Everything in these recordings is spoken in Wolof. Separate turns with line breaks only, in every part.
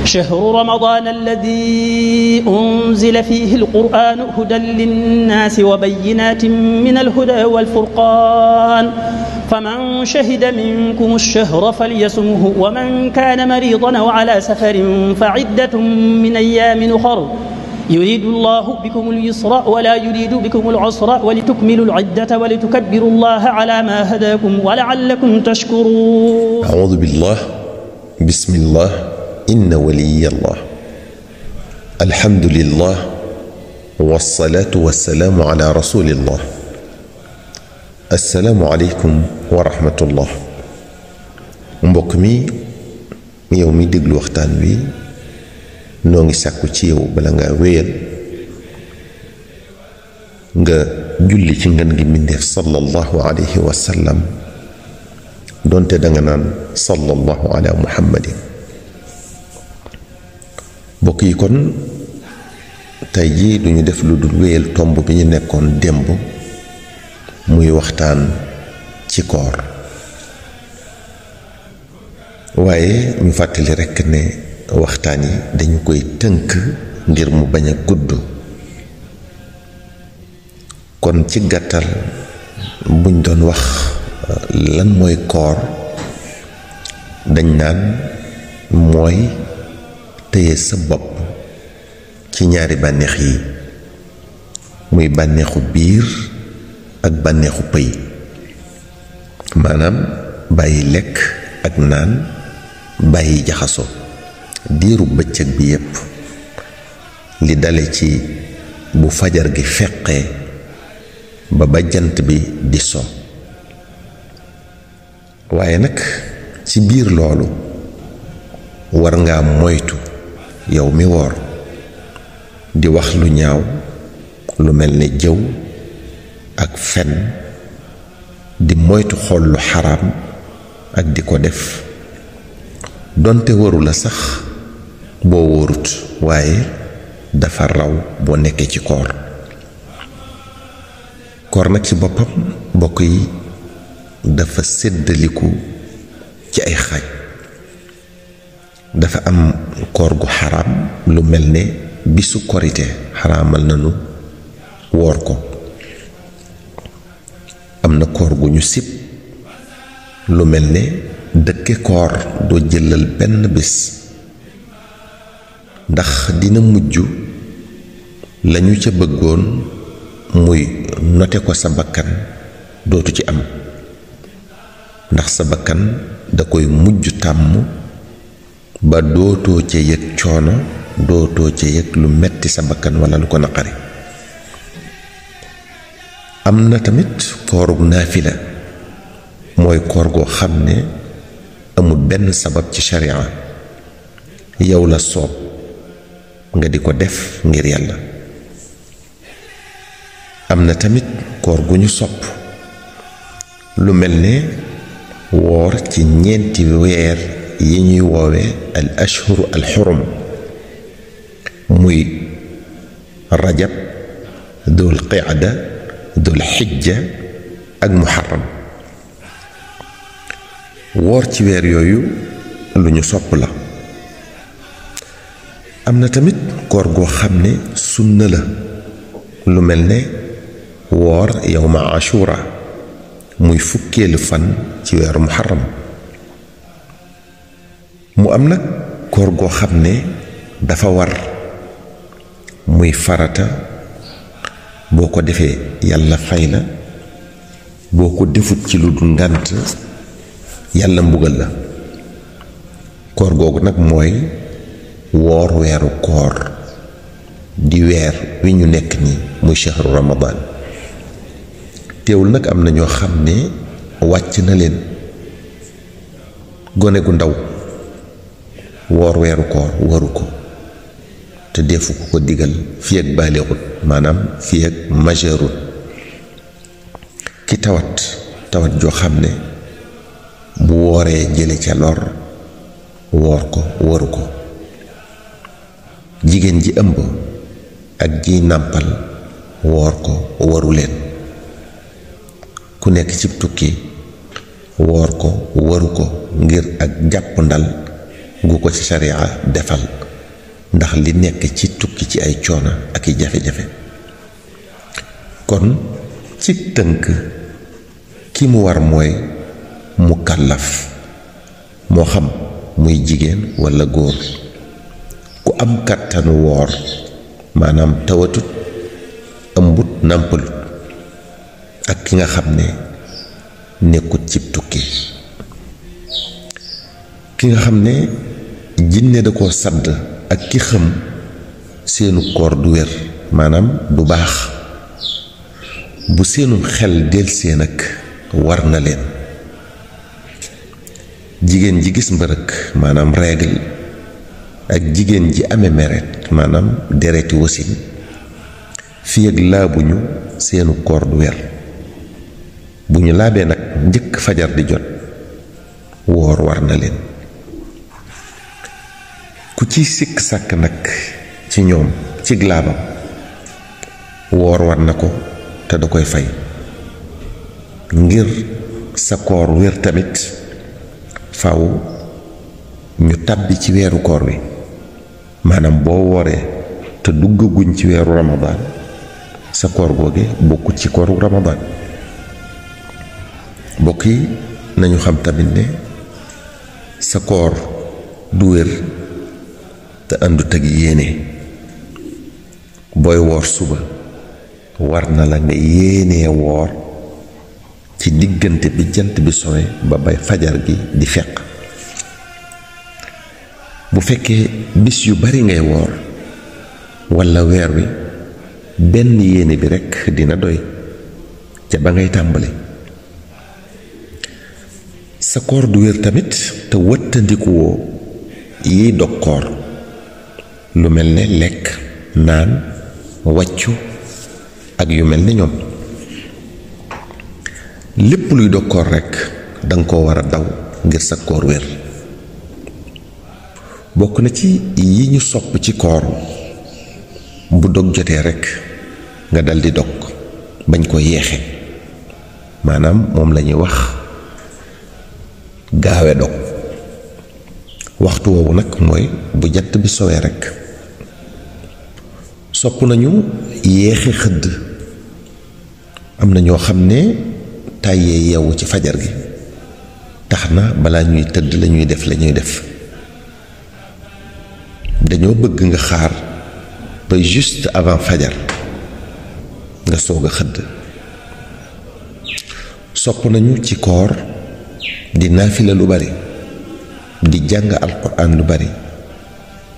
شهر رمضان الذي أنزل فيه القرآن هدى للناس وبينات من الهدى والفرقان فمن شهد منكم الشهر فليصمه ومن كان مريضا أو على سفر فعدة من أيام أخر يريد الله بكم اليسر ولا يريد بكم العسر ولتكملوا العدة ولتكبروا الله على ما هداكم ولعلكم تشكرون.
أعوذ بالله بسم الله إن ولي الله الحمد لله والصلاة والسلام على رسول الله. السلام عليكم ورحمة الله. mbokk mi yow mi déglu waxtaan wi noo ngi sàkku ci yow bala nga wéyal nga julli ci ngën gi mbindeef sallallahu alayhi wa sallam donte danga naan sallallahu ala muhammadin. mbokk yi kon tey jii duñu def lu dul wéyal tomb bi ñu nekkoon démb muy waxtaan ci koor, waaye ñu fàttali rekk ne waxtaan yi dañu koy tënk ngir mu bañ a gudd. kon ci gàttal buñ doon wax lan mooy koor dañ naan mooy téye sa bopp ci ñaari bànneex yi muy bànneexu biir ak bànneexu pëy, maanaam bàyyi lekk ak naan, bàyyi jaxasoo diiru bëccëg bi yépp li dale ci bu fajar gi feqee ba jant bi di so. waaye nag ci biir loolu war ngaa moytu yow mi woor di wax lu ñaaw lu mel ne jëw ak fen, di moytu xool lu xaraam ak di ko def donte waru la sax boo wóorut, waaye dafa raw boo nekkee ci koor. koor nag ci boppam mbokk yi dafa séddaliku ci ay xaaj. dafa am koor gu xaraam lu mel ne bisu korite xaraamal nanu woor ko. am na koor gu ñu sib lu mel ne dëkke koor doo jëlal benn bis, ndax dina mujj lañu ca bëggoon muy note ko sa bakkan dootu ci am, ndax sa bakkan da koy mujj tàmm ba dootoo ca yëg coono, dootoo ca yëg lu metti sa bakkan walla lu ko naqari. am na tamit koorug naafila, mooy koor goo xam ne amul benn sabab ci sharia, yow la soob nga di ko def ngir yàlla. am na tamit koor gu ñu sopp lu mel ne woor ci ñeenti weer yi ñuy woowe al ashhuru al xurum, muy rajab, dul qicda, dul xijja ak muharram. woor ci weer yooyu lu ñu sopp la. am na tamit koor goo xam ne sunna la, lu mel ne woor yawma ashura, muy fukkeelu fan ci weeru muharram. mu am nag koor goo xam ne dafa war, muy farata, boo ko defee yàlla fay la, boo ko defut ci lu dul ngànt yàlla mbugal la. koor googu nag mooy woor weeru koor di weer wi ñu nekk nii muy shahru ramadan. teewul nag am na ñoo xam ne wàcc na leen. gone gu ndaw woor weeru koor waru ko, te defu ko digal fii ak baalixut, maanaam fii ak majeurut. ki tawat joo xam ne bu wooree jële ca lor woor ko waru ko. jigéen ji ëmb ak ji nàmpal woor ko waru leen. ku nekk ci tukki woor ko waru ko ngir ak jàpp ndal gu ko ci sharia defal ndax li nekk ci tukki ci ay coono ak i jafe-jafe. kon ci tënk ki mu war mooy mu kàllaf moo xam muy jigéen walla góor ku am kàttanu woor maanaam tawatut ëmbut nàmpalut ak ki nga xam ne nekkut cib tukki. ki nga xam ne jinne da koo sadd ak ki xam seenu koor du wér maanaam du baax bu seenum xel delsee nag war na leen. jigéen ji gis mbërëk maanaam règle ak jigéen ji amee meret maanaam dereti wasin fii ak laabuñu seenu koor du wér. bu ñu laabee nag njëkk fajar di jot woor war na leen. ku ci sikk sàkk nag ci ñoom ci laabam woor war na ko te da koy fay ngir sa koor wér tamit faw ñu tàbbi ci weeru koor wi maanaam boo wooree te duggaguñ ci weeru ramadaan sa koor googe bokkut ci kooru ramadaan. mbokk yi nañu xam tamit ne sa koor du wér te àndut ak yéene. booy woor suba war na la nga yéenee woor ci diggante bi jant bi sowe ba bay fajar gi di feq. bu fekkee bis yu bari ngay woor walla weer wi benn yéene bi rekk dina doy ca ba ngay tàmbali. sa koor du wér tamit te wëttandikuwoo yiy dog koor lu mel ne lekk naan wàccu ak yu mel ne ñoom. lépp luy dog koor rekk danga ko war a daw ngir sa koor wér. bokk na ci yi ñu sopp ci koor bu dog jotee rekk nga daldi dog bañ ko yeexe maanaam moom lañuy wax gaawe dog. waxtu woowu nag mooy bu jant bi sowee rekk. sopp nañu yéexe xëdd. am na ñoo xam ne tàyyee yeewu ci fajar gi tax na balaa ñuy tëdd lañuy def dañoo bëgg nga xaar ba juste avant fajar nga soog a xëdd. sopp nañu ci koor di naafila lu bari di jàng alquran lu bari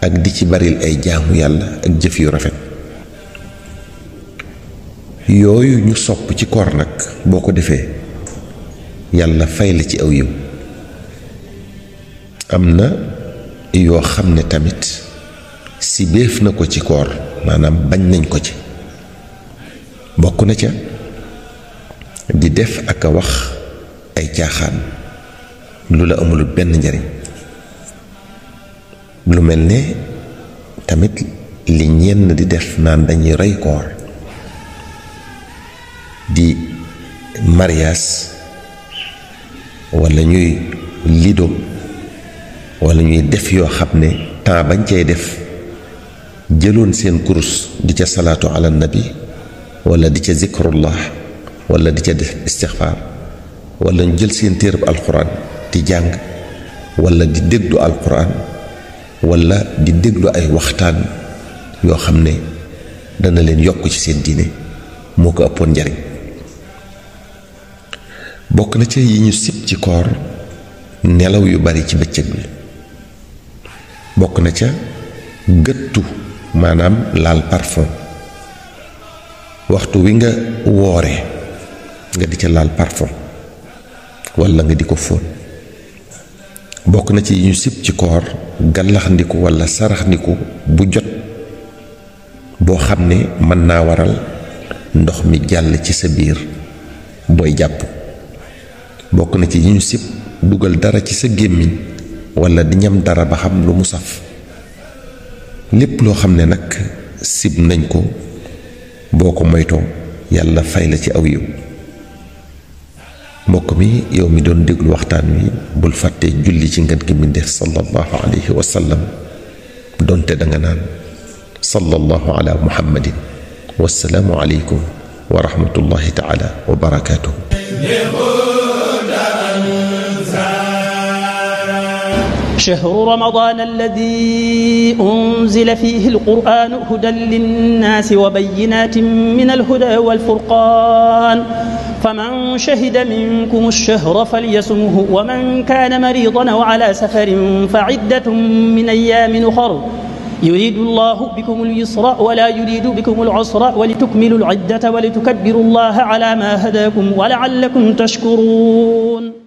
ak di ci baril ay jaamu yàlla ak jëf yu rafet. yooyu ñu sopp ci koor nag boo ko defee yàlla fay la ci aw yiw. am na yoo xam ne tamit si béef na ko ci koor maanaam bañ nañ ko ci. bokk na ca di def ak a wax ay caaxaan lu la amul benn njariñ. lu mel ne tamit li ñenn di def naan dañuy rey koor di mariage walla ñuy lido walla ñuy def yoo xam ne temps bañ cay def jëloon seen kurus di ca salaatu ala nabi walla di ca zikrullah walla di ca def istixfaar walla ñu jël seen téereb alxuraan di jàng walla di déglu alxuraan walla di déglu ay waxtaan yoo xam ne dana leen yokk ci seen diine moo ko ëppoon njariñ. bokk na ca yi ñu sib ci koor nelaw yu bari ci bëccëg bi. bokk na ca gëttu maanaam laal parfum waxtu wi nga woore nga di ca laal parfum walla nga di ko fóon. bokk na ci yi ñu sib ci koor gàllaxndiku walla saraxndiku bu jot boo xam ne mën naa waral ndox mi jàll ci sa biir booy jàpp. bokk na ci yi ñu sib dugal dara ci sa gémmiñ walla di ñam dara ba xam lu mu saf. lépp loo xam ne nag sib nañ ko boo ko moytoo yàlla fay la ci aw yiw. mbokk mi yow mi doon déglu waxtaan wi bul fàtte julli ci ngën gi mbindéef sallallahu alayhi wa sallam donte danga naan sallallahu ala muhammadin wassalaamu aleykum wa rahmatullahi taala wa barakaatuhu.
شهر رمضان الذي أنزل فيه القرآن هدى للناس وبينات من الهدى والفرقان فمن شهد منكم الشهر فليصمه ومن كان مريضا أو على سفر فعدة من أيام أخر يريد الله بكم اليسر ولا يريد بكم العسر ولتكملوا العدة ولتكبروا الله على ما هداكم ولعلكم تشكرون.